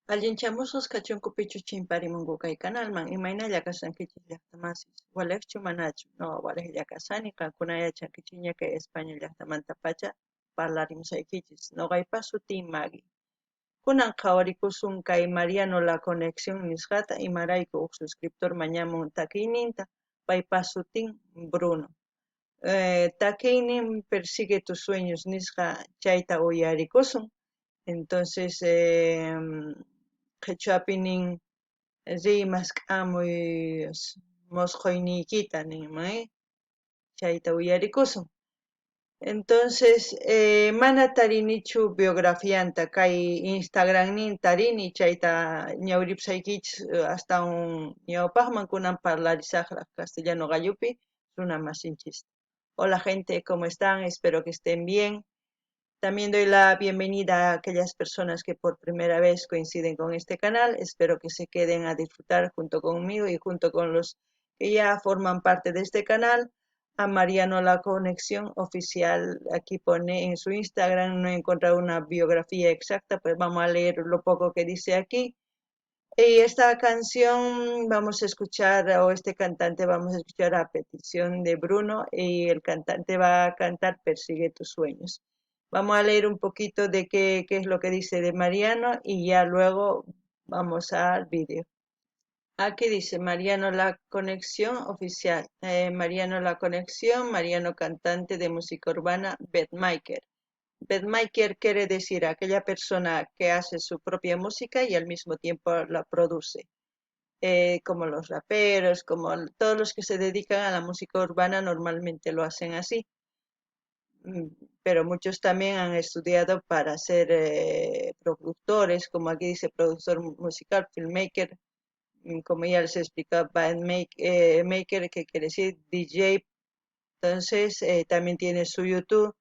Allinchamusqas kachunku pichus chimparimunku kay kanalman, imaynalla kashankichis llaqtamasis, waliqchu manachu, noqa waliqlla kashani, qankuna yachankichikña kay España llaqtamantapacha parlarimusaykichis, noqaypa sutiy Maggie. Kunan qhawarikusun kay Mariano La Conexión nisqata, imarayku uj suscriptor mañamun takiyninta, paypa sutin Bruno. Takiynin Persigue tus sueños nisqa chayta uyarikusun. Entonces qhichwapi nin riy mask'amuy mosqoyniykita ninman, chayta uyarikusun. Entonces mana tarinichu biografianta kay Instagramnin tarini chayta ñawiripusaykichis astawan ñawpaqman kunan parlarisaqraq castellano qallupi runa masinchista. Hola gente, ¿cómo están? Espero que estén bien. También doy la bienvenida a aquellas personas que por primera vez coinciden con este canal. Espero que se queden a disfrutar junto conmigo y junto con los que ya forman parte de este canal. A Mariano La Conexión Oficial, aquí pone en su Instagram, no he encontrado una biografía exacta, pues vamos a leer lo poco que dice aquí. Y esta canción vamos a escuchar, o este cantante vamos a escuchar a petición de Bruno, y el cantante va a cantar Persigue tus sueños. Vamos a leer un poquito de qué es lo que dice de Mariano y ya luego vamos al vídeo. Aquí dice Mariano La Conexión Oficial. Mariano La Conexión, Mariano cantante de música urbana, beatmaker. Beatmaker quiere decir aquella persona que hace su propia música y al mismo tiempo la produce. Como los raperos, como todos los que se dedican a la música urbana normalmente lo hacen así. Pero muchos también han estudiado para ser productores, como aquí dice productor musical, filmmaker, como ya les he explicado, maker, que quiere decir DJ. Entonces también tiene su YouTube.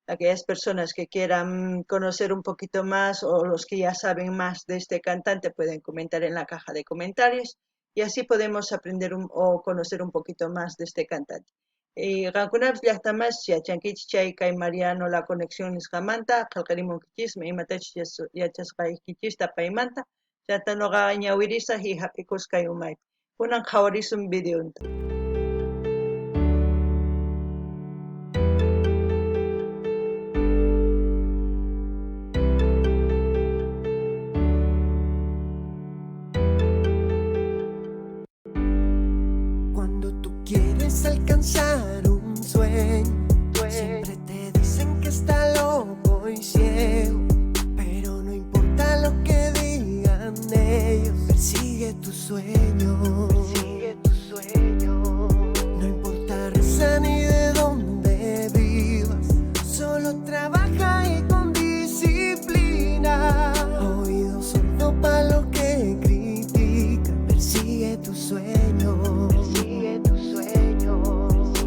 Aquellas personas que quieran conocer un poquito más o los que ya saben más de este cantante pueden comentar en la caja de comentarios y así podemos aprender o conocer un poquito más de este cantante. Y qankunapis llaqtamas yachankichis chay kay Mariano La Conexión nisqamanta, qhelqarimunkichismi imatachus yachasqaykichista paymanta, chanta noqa ñawirisaq y hap'ikusqay umaypi. Kunan qhawarisun videonta. Cuando tú quieres alcanzar un sueño, siempre te dicen que está loco y ciego, pero no importa lo que digan ellos, persigue tu sueño, persigue tu sueño. No importa raza ni de dónde vivas, solo trabaja y con disciplina. Oído sordo pa' lo que critica, persigue tu sueño, persigue tu sueño.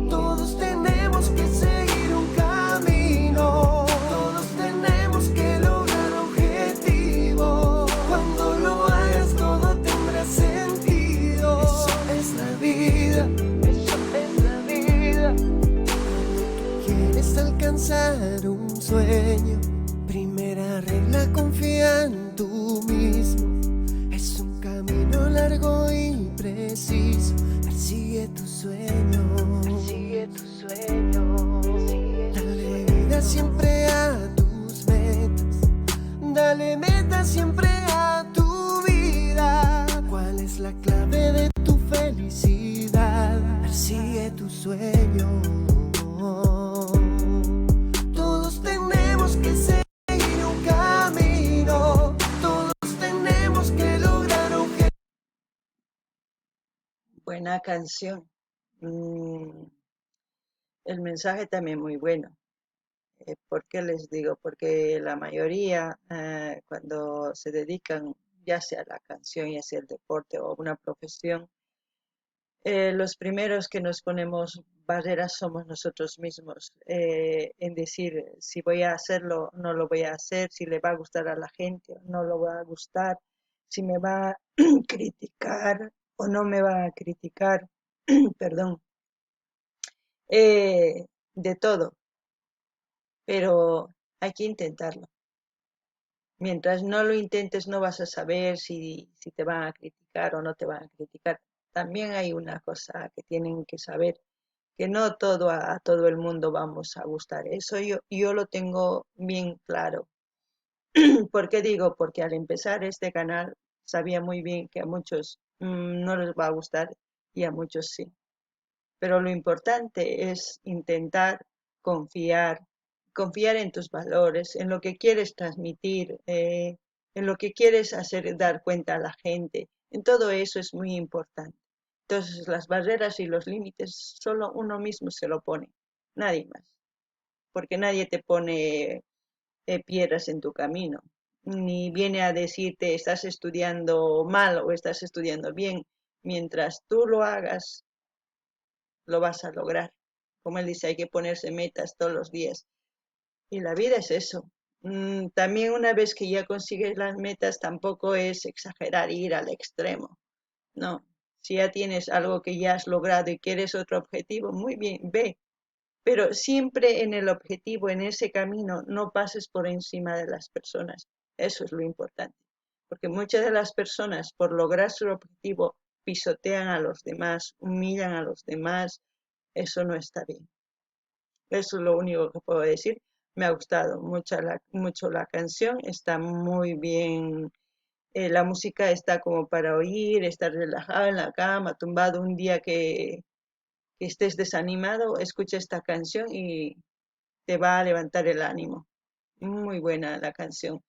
Todos tenemos que seguir un camino, todos tenemos que lograr objetivos. Cuando lo hagas todo tendrá sentido. Eso es la vida, eso es la vida. Cuando tú quieres alcanzar un sueño, primera regla, confía en tú mismo. Es un camino largo y preciso. Persigue tu sueño, persigue tu sueño. Dale vida siempre a tus metas, dale meta siempre a tu vida. ¿Cuál es la clave de tu felicidad? Persigue tu sueño. Todos tenemos que seguir un camino, todos tenemos que lograr objetivos. Buena canción. El mensaje también muy bueno. ¿Por qué les digo? Porque la mayoría cuando se dedican ya sea a la canción, ya sea el deporte o una profesión, los primeros que nos ponemos barreras somos nosotros mismos, en decir si voy a hacerlo, no lo voy a hacer, si le va a gustar a la gente o no lo va a gustar, si me va a criticar o no me va a criticar, perdón, de todo, pero hay que intentarlo. Mientras no lo intentes no vas a saber si te van a criticar o no te van a criticar. También hay una cosa que tienen que saber, que no todo a todo el mundo vamos a gustar. Eso yo lo tengo bien claro. ¿Por qué digo? Porque al empezar este canal sabía muy bien que a muchos no les va a gustar y a muchos sí. Pero lo importante es intentar confiar, confiar en tus valores, en lo que quieres transmitir, en lo que quieres hacer dar cuenta a la gente. En todo eso es muy importante. Entonces las barreras y los límites solo uno mismo se lo pone, nadie más. Porque nadie te pone piedras en tu camino, ni viene a decirte estás estudiando mal o estás estudiando bien. Mientras tú lo hagas, lo vas a lograr. Como él dice, hay que ponerse metas todos los días. Y la vida es eso. También una vez que ya consigues las metas, tampoco es exagerar, ir al extremo. No, si ya tienes algo que ya has logrado y quieres otro objetivo, muy bien, ve. Pero siempre en el objetivo, en ese camino, no pases por encima de las personas. Eso es lo importante. Porque muchas de las personas, por lograr su objetivo, pisotean a los demás, humillan a los demás. Eso no está bien. Eso es lo único que puedo decir. Me ha gustado mucho la canción, está muy bien. La música está como para oír, estar relajado en la cama, tumbado un día que estés desanimado, escucha esta canción y te va a levantar el ánimo. Muy buena la canción.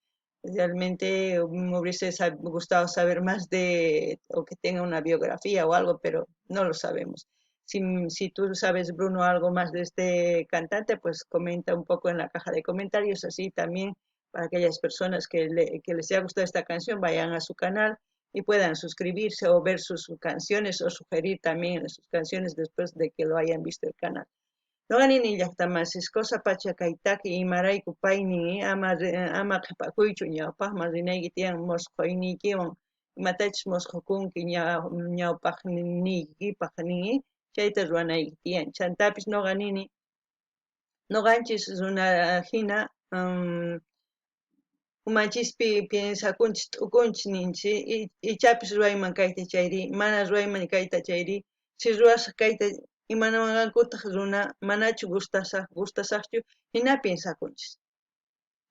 Realmente me hubiese gustado saber más de, o que tenga una biografía o algo, pero no lo sabemos. Si tú sabes, Bruno, algo más de este cantante, pues comenta un poco en la caja de comentarios, así también para aquellas personas que les haya gustado esta canción, vayan a su canal y puedan suscribirse o ver sus canciones o sugerir también sus canciones después de que lo hayan visto el canal. Noqa nini llaqtamasis cosa pacha kaytaki imarayku paynin ama qhipakuychu ñawpaqman rinayki tiyan mosqoyniykiwan imatachus mosqokunki ñawpaqniykipaq nin chayta ruwanayki tiyan. Chantapis noqa nini noqanchis runa hina umanchispi piensakunchis t'ukunchis ninchis ichapis ruwayman kayta chayri mana ruwayman kayta chayri si ruwasaq kayta imanawanqankutaq runa manachu gustasaqchu hina piensakunchis.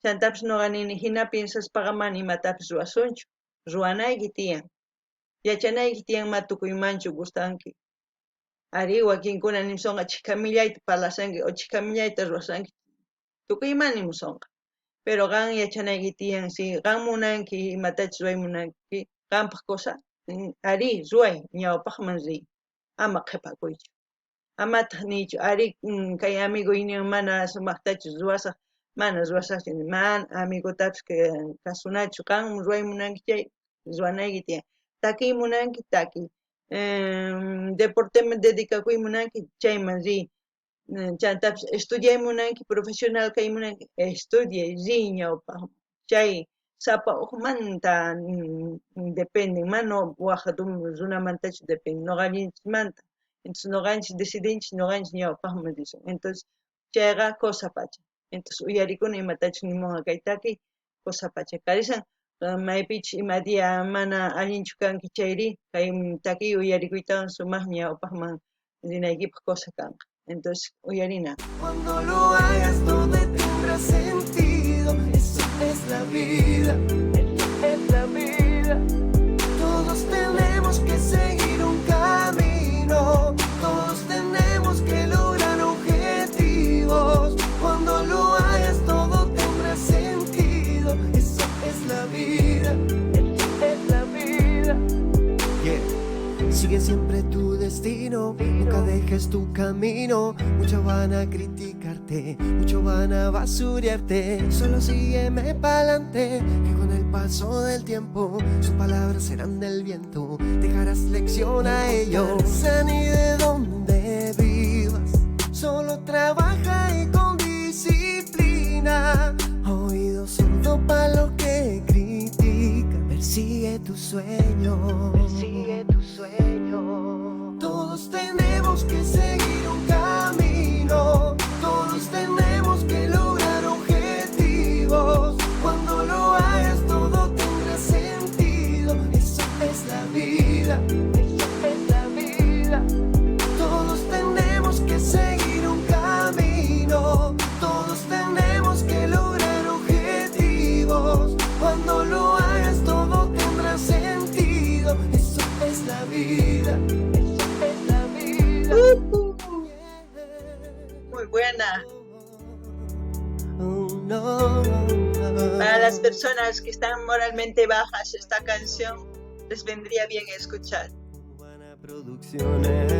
Chantapis noqa nini hina piensaspaqa mana imatapis ruwasunchu. Ruwanayki tiyan. Yachanayki tiyan ma tukuymanchu gustanki. Ari wakinkuna nimusonqa chhika millayta parlasanki o chhika millayta ruwasanki. Tukuyman nimusonqa. Pero qan yachanayki tiyan si qan munanki imatachus ruway munanki qanpaq cosa ari ruway ñawpaqman riy ama qhipakuychu. Amataq niychu ari kay amiguynin mana sumaqtachu ruwasaq mana ruwasaqchu mana amigotapis kasunachu qan ruway munanki chay ruwanayki tiyan. Takiy munanki takiy. Deporteman dedicakuy munanki chayman riy. Chantapis estudiay munanki profesional kay munanki estudiay riy ñawpaqman chay sapa uqmanta dependen mana waj runamantachu dependen noqallinchikmanta. Entonces noqanchis decidinchis noqanchis ñawpaqman risun. Entonces chayqa cosa pacha. Entonces uyarikuna imatachus nimunqa kay takiy cosa pacha karisan maypichus ima día mana allinchu kanki chayri kay takiy uyarikuytawan sumaq ñawpaqman rinaykipaq cosa kanqa. Entonces uyarina. Cuando lo hagas todo tendrá sentido. Eso es la vida. Eso es la vida. Todos tenemos que seguir un camino. Todos tenemos que lograr objetivos. Cuando lo hagas todo tendrá sentido. Eso es la vida. Eso es la vida. Yeah. Sigue siempre tu destino, nunca dejes tu camino. Muchos van a criticarte, muchos van a basurearte. Solo sígueme pa'lante, que con el paso del tiempo sus palabras serán del viento. Dejarás lección a ellos. No sé ni de dónde vivas, solo trabaja y con disciplina. Oído sordo pa' lo que critica. Persigue tu sueño. Persigue tu sueño. Todos tenemos que seguir un camino. Todos tenemos que lograr objetivos. Cuando lo hagas la vida. Esa es la vida. Muy buena. Para las personas que están moralmente bajas, esta canción les vendría bien escuchar. Urbana Producciones.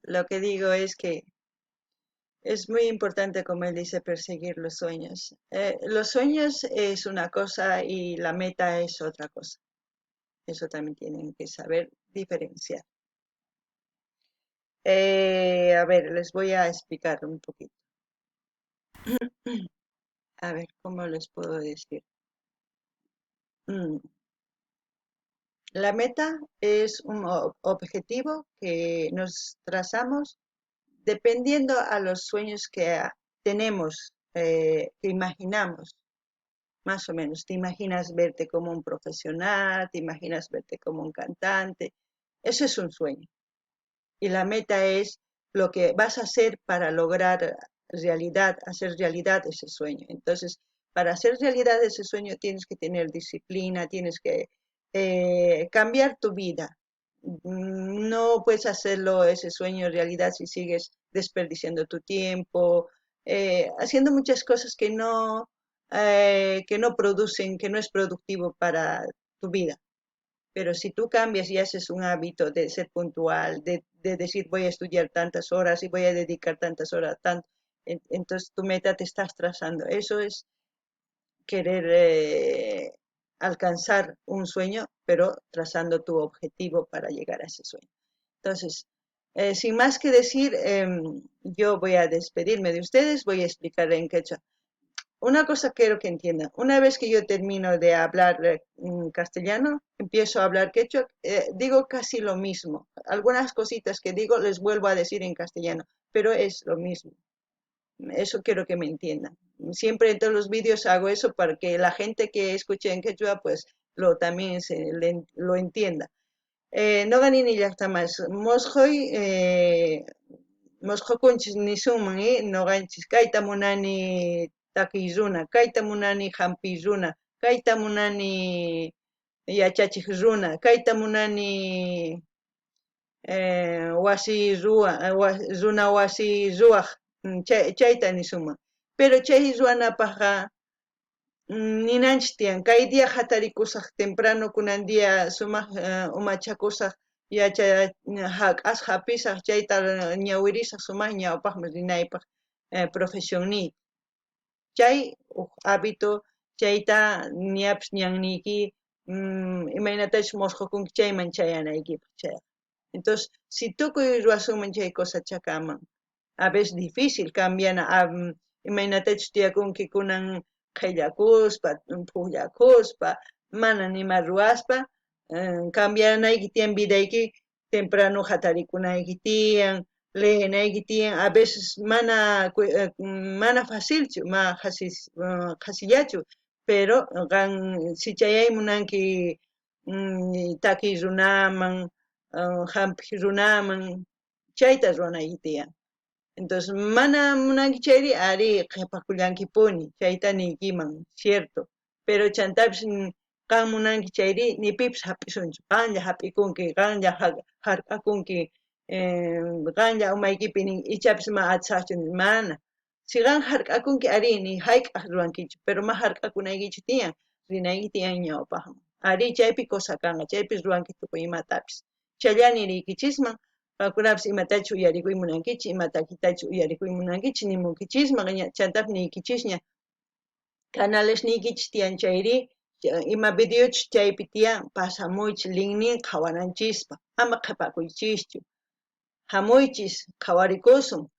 Lo que digo es que es muy importante, como él dice, perseguir los sueños. Los sueños es una cosa y la meta es otra cosa. Eso también tienen que saber diferenciar. Les voy a explicar un poquito. A ver, ¿cómo les puedo decir? La meta es un objetivo que nos trazamos dependiendo a los sueños que tenemos, que imaginamos, más o menos. Te imaginas verte como un profesional, te imaginas verte como un cantante. Eso es un sueño. Y la meta es lo que vas a hacer para lograr realidad, hacer realidad ese sueño. Entonces, para hacer realidad ese sueño tienes que tener disciplina, tienes que cambiar tu vida. No puedes hacerlo ese sueño realidad si sigues desperdiciando tu tiempo, haciendo muchas cosas que no producen, que no es productivo para tu vida. Pero si tú cambias y haces un hábito de ser puntual, de decir voy a estudiar tantas horas y voy a dedicar tantas horas, entonces tu meta te estás trazando. Eso es querer alcanzar un sueño, pero trazando tu objetivo para llegar a ese sueño. Entonces, sin más que decir, yo voy a despedirme de ustedes, voy a explicar en quechua. Una cosa quiero que entiendan, una vez que yo termino de hablar en castellano, empiezo a hablar quechua, digo casi lo mismo. Algunas cositas que digo les vuelvo a decir en castellano, pero es lo mismo. Eso quiero que me entiendan. Siempre en todos los vídeos hago eso para que la gente que escuche en quechua, lo, también se, le, lo entienda. No ganini llaqta más. Mosjoy mosjokunchis nisunman no ganchis kayta munani takiy runa, kayta munani hampiy runa, kayta munani yachachij runa, kayta munani wasi ruwa runa wasi ruwaj, chayta nisunman. Pero chay ruwanapajqa, ninanchis tiyan, kay día hatarikusaj temprano, kunan día sumaj umachakusaj, yacha, jak'as hapisaj, chayta ñawirisaj sumaj ñawpajman rinaypaj profesionniypi. Chay uj hábito, chayta ñapis ñanniyki, imaynatachus mosqokunki chayman chayanaykipaj chayqa. Entonces, si tukuy ruwasunman chay cosa chakaman, a veces difícil cambiana, imaynatachus tiyakunki kunan qhillakuspa, pujllakuspa, mana nima ruwaspa, cambianayki tiyan vidayki, temprano hatarikunayki tiyan, leenayki tiyan, a veces mana facilchu, ma qhasillachu, pero qan si chayay munanki, takiy runaman, hampiq runaman, chayta ruwanayki tiyan. Entonces, mana munanki chayri, ari qhipakullankipuni, chayta niykiman, cierto. Pero chantapis, qan munanki chayri, ni pipis hap'isunchu, qanlla hap'ikunki, qanlla hark'akunki, qanlla umaykipi nin, ichapis ma atisaqchu, mana. Si qan hark'akunki, ari, ni hayk'aq ruwankichu, pero ma hark'akunaykichu tiyan, rinayki tiyan ñawpaqman. Ari, chaypi cosa kanqa, chaypi ruwanki tukuy imatapis. Chayllani riykichisman, qankunapis imatachu uyarikuy munankichis, imatakitachu uyarikuy munankichis, nimunkichisman, ña, chantapis niykichisña. Canales niykichis tiyan chayri, ima videochus chaypi tiyan, pasamuychis linknin qhawananchispa, ama qhipakuychischu. Hamuychis, qhawarikusun.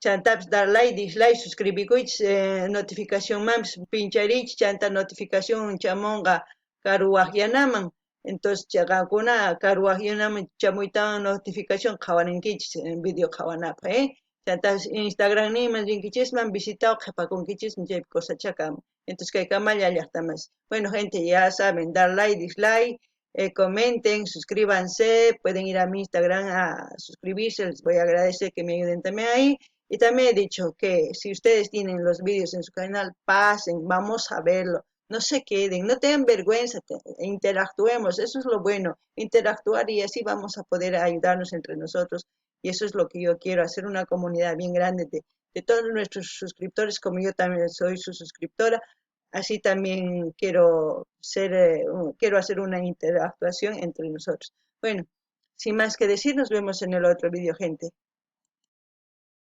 Chantapis dar like, dislike, suscribikuychis, notificacionmanpis pinchariychis, chanta notificación chamunqa karu waqyanaman. Entonces, qankuna karu waqyanaman chamuytawan notificación qhawarinkichis, video qhawanapaj? Chantapis Instagram niyman rinkichisman, visitaw qhipakunkichisman chaypi cosa chakaman. Entonces, kay kamalla llaqtamas. Bueno, gente, ya saben, dar like, dislike, comenten, suscríbanse, pueden ir a mi Instagram a suscribirse, les voy a agradecer que me ayuden también ahí. Y también he dicho que si ustedes tienen los vídeos en su canal, pasen, vamos a verlo. No se queden, no tengan vergüenza, interactuemos, eso es lo bueno, interactuar y así vamos a poder ayudarnos entre nosotros. Y eso es lo que yo quiero, hacer una comunidad bien grande de todos nuestros suscriptores, como yo también soy su suscriptora, así también quiero hacer una interactuación entre nosotros. Bueno, sin más que decir, nos vemos en el otro vídeo, gente.